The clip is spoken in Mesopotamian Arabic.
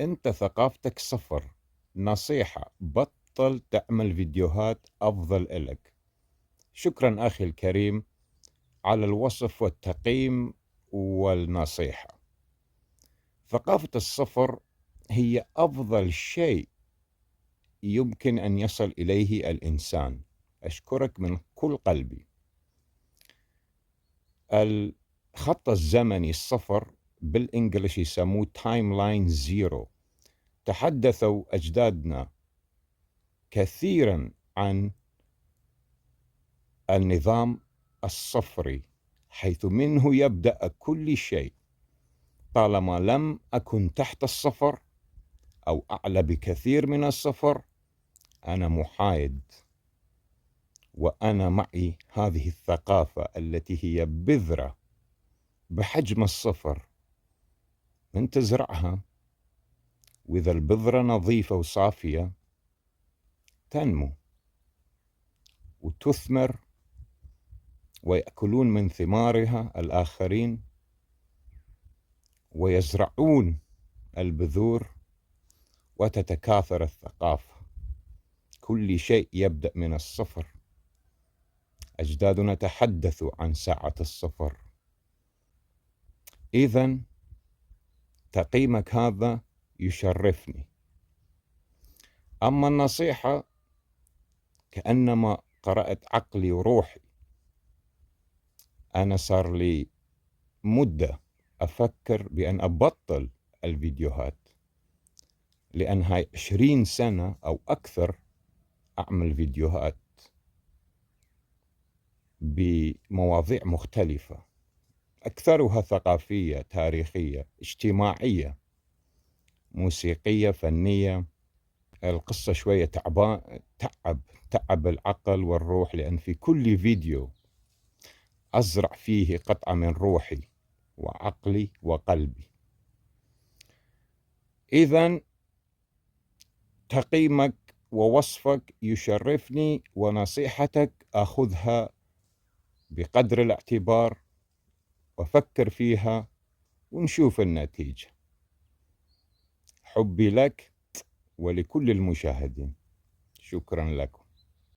أنت ثقافتك صفر. نصيحة: بطل تعمل فيديوهات أفضل إلك. شكرا أخي الكريم على الوصف والتقييم والنصيحة. ثقافة الصفر هي أفضل شيء يمكن أن يصل إليه الإنسان. أشكرك من كل قلبي. الخط الزمني الصفر بالإنجليش يسموه تايم لاين زيرو. تحدثوا أجدادنا كثيرا عن النظام الصفري، حيث منه يبدأ كل شيء. طالما لم أكن تحت الصفر أو أعلى بكثير من الصفر، أنا محايد، وأنا معي هذه الثقافة التي هي بذرة بحجم الصفر. من تزرعها، وإذا البذرة نظيفة وصافية تنمو وتثمر، ويأكلون من ثمارها الآخرين، ويزرعون البذور، وتتكاثر الثقافة. كل شيء يبدأ من الصفر. أجدادنا تحدثوا عن ساعة الصفر. إذن تقييمك هذا يشرفني. أما النصيحة كأنما قرأت عقلي وروحي. أنا صار لي مدة أفكر بأن أبطل الفيديوهات، لأن هاي 20 سنة أو أكثر أعمل فيديوهات بمواضيع مختلفة، أكثرها ثقافية، تاريخية، اجتماعية، موسيقية، فنية. القصة شوية تعب العقل والروح، لأن في كل فيديو أزرع فيه قطعة من روحي وعقلي وقلبي. إذن تقييمك ووصفك يشرفني، ونصيحتك أخذها بقدر الاعتبار وفكر فيها ونشوف النتيجة. حبي لك ولكل المشاهدين. شكرا لكم.